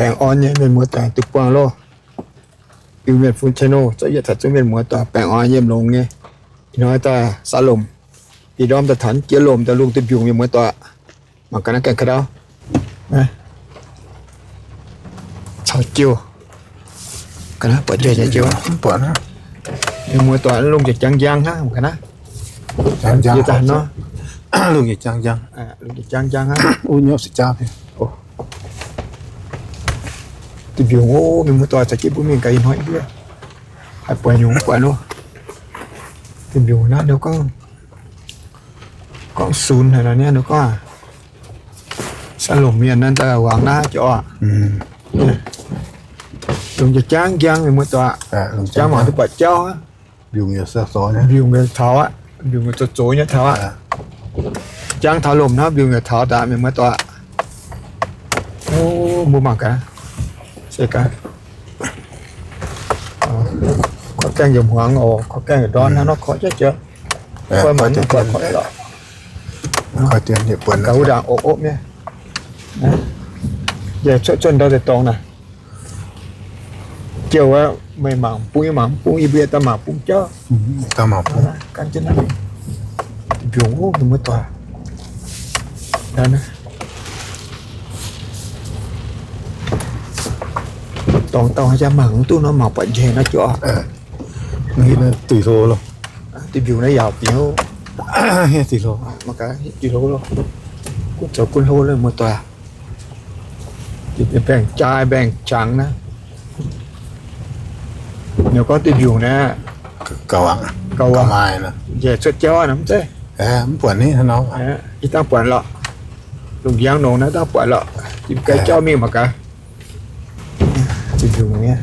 Baengh orn nyei mienh muoz-doic duqv buangh loh. Iu-Mienh Fun channel zorqv yietc taux zungv mienh muoz-doic baengh orn yiem longx nyei. Ih hnoi daaih saax lomc, ih ndorm daaih taux jiex lomc daaih lungh duih mbiungc mienh muoz-doic. Mangc gaax naaiv gaengh ka'ndau. Caux jiouh. Ga'naaiv buatc njaih nyei jiouh. Mv buatc aqv. Mienh muoz-doic, lungh jiex jang njang hnangv, mangc gaax naaiv. Jang njang nor. Lungh jiex jang njang. Lungh jiex jang njang hnangv. Uv nyopv se jaav. Duih mbiungc, mienh muoz-doic, caux jienv mbuo mingh gaax ih hnoi ndiev. Haih buatc nyungc mv buatc nor. Duih mbiungc naaiv nor gorngv, gorngv sunx haic nor, gorngv saax lomc mienh naaiv daaih wangc naaiv jauv aqv. Lungh jiex jang njang, mienh muoz-doic. Jang mangc duqv buatc jauv aqv. Mbiungc taux aqv, mbiungc zoux zoux nyei taux aqv. Jang taux lomc hnangv, mbiungc yaac taux daaih, mienh muoz-doic. O, mbuo mangc gaax, se gaax. Korv gaengh yaac hmuangx oc, korv gaengh yaac ndorn hnangv nor, korv jiex jiex. Korv mangc korv lorqc. Gaux wuov ndaangc opv opv nyei. Yie cuotv cuotv ndau deix dorngx naaic. Jiouh wuov, meih mangc bung, yie mangc bung, yie mbuo daaih mangc bung jauv. Gan jienv naaiv mbiungc wuov, mienh muoz-doic. Dorngx dauh jaa mangc mv duqv nor, mangc buatc njaih naaiv jauv. Duih hlo loh. Duih mbiungc naaiv yaauc bieqc. Duih hlo. Duih hlo loh. Gunv zoux gunv hlo loh, muoz-doic. Baengh jaa baengh jangx naaiv. Ninh gorngv duih mbiungc naaiv, gaux maaih nor, njaih cuotv jauv nor mv zeiz. Mv buatc ni nor. Ih dangh buatc lorqc. Lungh njang nongx naaiv dangh buatc lorqc. Yiem ga'jauv mingh mangc gaax. Duih mbiungc nyei.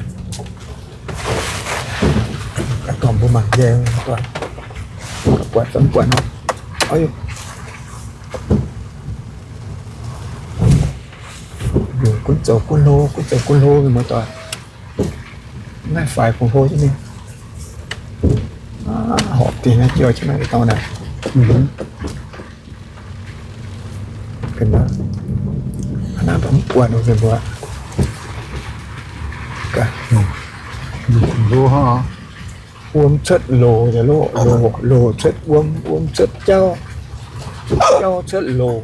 Dorh mbuo mangc njaih, buatc fai mv buatc nor. Mbiungc gunv zoux gunv hlo, gunv zoux gunv hlo, mienh muoz-doic. Naaiv faix kungx hlo jienv mingh. Horpc dingc naaiv jauv jienv naaiv deix dorngx naaic. Naaiv mv buatc mienh muoz. Wuom cuotv loz, loz cuotv wuom, wuom cuotv jauv, jauv cuotv loz.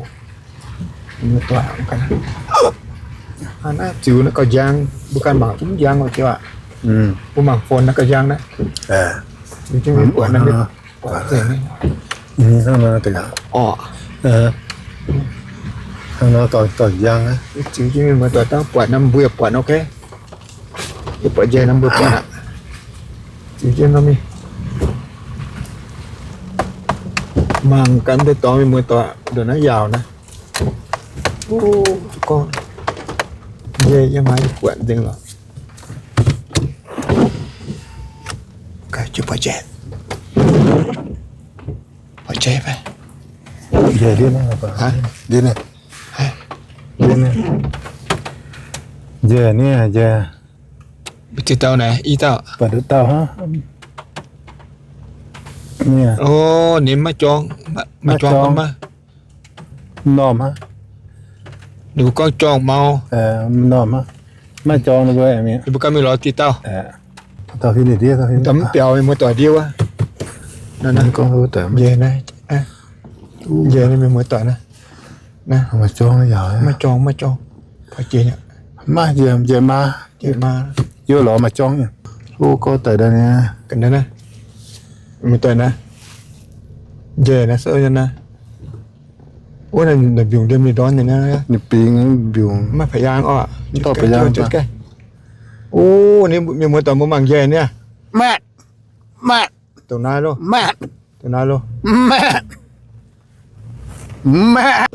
Naaiv ziux naaiv gauh njang, mbuo ganh mangc mv njang oc jiouv aqv. Mbuo mangc fon naaiv gauh njang naaiv. Ziux jienv mingh buatc naaiv, buatc nzengc. Hnangv nor gauh njang. Ziux jienv mingh muoz-doic dangh buatc nor mbuo yaac buatc, ok. Yie buatc njaih nor mbuo buatc aqv. Ziux jienv nor mingh. Mangc gaax deix dorngx mienh muoz-doic ndongc naaiv yaauc naaiv. Gorngv njaih yiem haaix buatc nzengc lorqc. Buatc njaih, buatc njaih fai? Njaih ndiev naaiv, ndiev naaiv. Njaih ni, njaih. Mbuo ziex dauh naaic, i dauh. Buatc nduqc dauh hnangv. O, ninh maiv jorng, maiv jorng maiv. M'normh hnangv. Ninh mbuo gorngv jorng mau. M'normh hnangv. Maiv jorng ninh mbuo. Ninh mbuo ganh mingh lorz ziex dauh. Mv biaux mienh muoz-doic ndiev wuov. Njaih naaiv, njaih naaiv mienh muoz-doic naaiv. Maiv jorng, maiv jorng. Maiv njaih, njaih maa. Yie lorz maiv jorng. Hlo gorx daic daaih niaa. Muoz-doic naaiv. Njaih naaiv, sou naaiv. Wuov naaiv mbiungc ndiem ninh ndorn nyei naaiv. Ninh bingx mbiungc. Maiv pa'yaang orqc. Mv dorh pa'yaang. O, ninh mienh muoz-doic mbuo mangc njaih niaa. Maeqv, maeqv. Dongh naaiv loh. Maeqv. Dongh naaiv loh. Maeqv. Maeqv.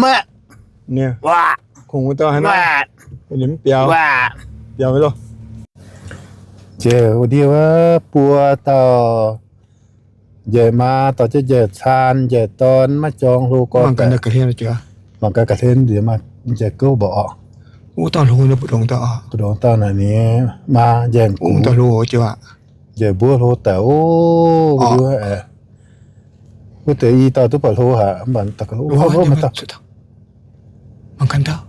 Maeqv. Kungx wuov dauh haaix nor? Ninh mv biaux. Biaux loh. Njaih wuov ndiev wuov buo dauh. Njaih maa dorh jienv njaih caan, njaih dorn, maiv jorng, hlo gorx daic. Mangc gaax ga'hlen njaih maaih njaih gouv mborqv orqc. Wuov dauh hlo nyei, mbu'ndongx dauh, mbu'ndongx dauh naaic ni, maa njaih gux. Njaih mbuov hlo daic oc. Wuov deix i dauh duqv buatc hlo haic, mv baac mangc gaax dauh. Mangc gaax dauh.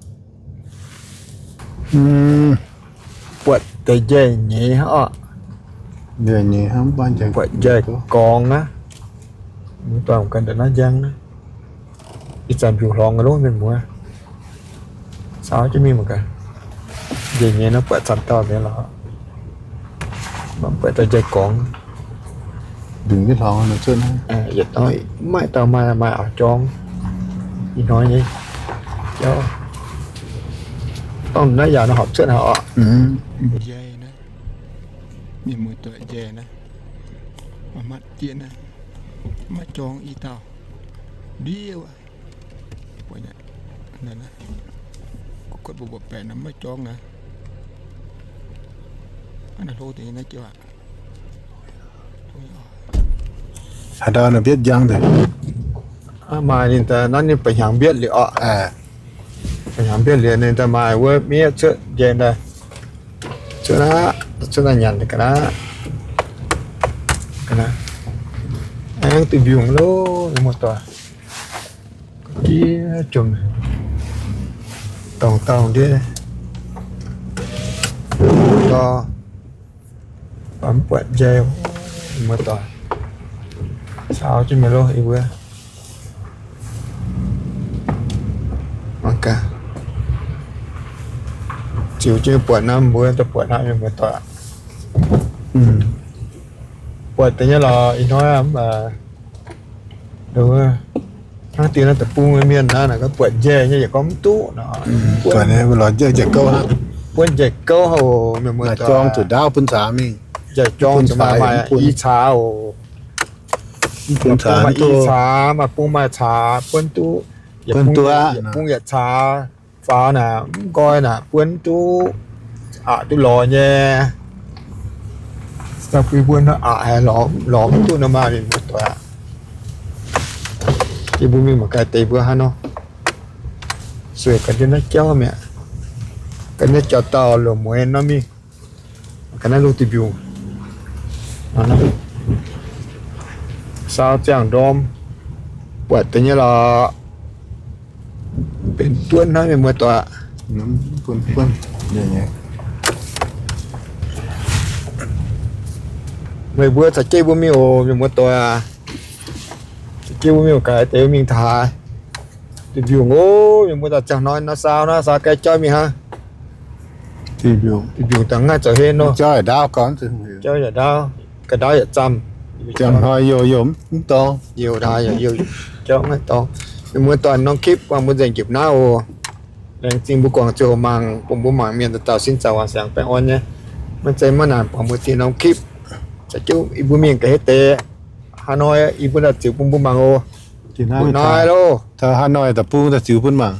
Buatc deix njaih nyeiz hnangv oc. Buatc njaih gorngx aqv. Mv dorngc ganh ndongc naaiv njang aqv. Ih zanc mbiungc hlorngx loh mienh muoz. Caux jienv mingh mangc gaax. Njaih nyeiz nor buatc camv dauh mi'aqv lorqc. Mv baac buatc deix njaih gorngx. Mbiungc jienv hlorngx nor cuotv. Yietc dauh maiv dauh maaih, maaih auv-jorng. Ih hnoi nyei jauv. Dorngc naaiv yaac nor horpc cuotv haic oc. Njaih naaiv, mienh muoz-doic, njaih naaiv, maaih matv jieqv naaiv, maiv jorng i dauh. Ndiev wuov, guotv mbuo mbuo baeqc nor maiv jorng naaiv. Naaiv hlo deix naaiv jiouv aqv. Haaix dauh nor mbietv njang deix. Maaih ninh daaih nor ninh ba'hnyangx mbietv liuz oc. Ba'hnyangx mbietv liuz ninh daaih maaih wuov miev cuotv njaih daaih. Cuotv aqv, cuotv daaih nyanc ga'naaiv. Aengx duih mbiungc loh, muoz-doic. Jiex jomc, dorngc dorngc ndiev. Lorh, mv buatc njaih, muoz-doic. Caux jienv mingh loh, yie mbuo mangc gaax. Ziux jienv buatc naaiv, mbuo daaih buatc hnangv, mienh muoz-doic. Buatc deix nyei lorqc, ih hnoi mv baac hnangv dieh naaiv deic-bung mienh naaiv, naaiv gorngv buatc njaih nyei yaac gorngv mv duqv nor. Buonv njaih gouv, mienh muoz-doic. Jorng zuqc ndaauv bun caax mingh. Njaih jorng zuqc maaih, maaih i caax oc. Bung maaih i caax, maaih bung maaih caax, buonv duqv. Yietc bung yietc caax, faaux naaic mv nqoi naaic buonv duqv, aqc duqv lorz nyei. Da'bui buonv aqc haic, lorz mv duqv nor maah, mienh muoz-doic aqv. Yie mbuo mingh mangc gaax deix mbuo haaix nor. Sueih ga'ndiev naaiv jauv mi'aqv. Ga'ndiev jauv dauh loz-mueiz nor mingh. Ga'naaiv lungh duih mbiungc. Saau ziangh ndorm, buatc deix nyei lorqc. Benx buonv hnangv, mienh muoz-doic. Meih mbuo caux jienv mbuo mingh oc, mienh muoz-doic aac. Caux jienv mbuo mingh gaax deix mingh taux haaix. Duih mbiungc oc, mienh muoz-doic, ziangh hnoi nor saau naaiv, saau gaeqv jauv mingh hnangv. Duih mbiungc dangh ngaih zoux hlen nor. Jauv yaac ndaauv, ga'ndaauv yaac zamh. Ziangh hnoi youh youh mv dorng. Youh daa yaac youh, jauv maiv dorng. Mienh muoz-doic, norm คลิป buangh mbuo nzengc njiepc naaiv oc. Laengz zingh mbuo guangc ziouc mangc, bun mbuo mangc mienh dauh dauh sin zaangc wangc siangx baengh orn nyei. Maiv zeiz maiv naanc, buangh mbuo ziex norm คลิป. Caux jienv yie mbuo mingh ga'heiv deix. Haaix nor yie mbuo daaih ziux bun mbuo mangc oc. Naaiv loh. Taux haaix nor daaih bun daaih ziux bun mangc.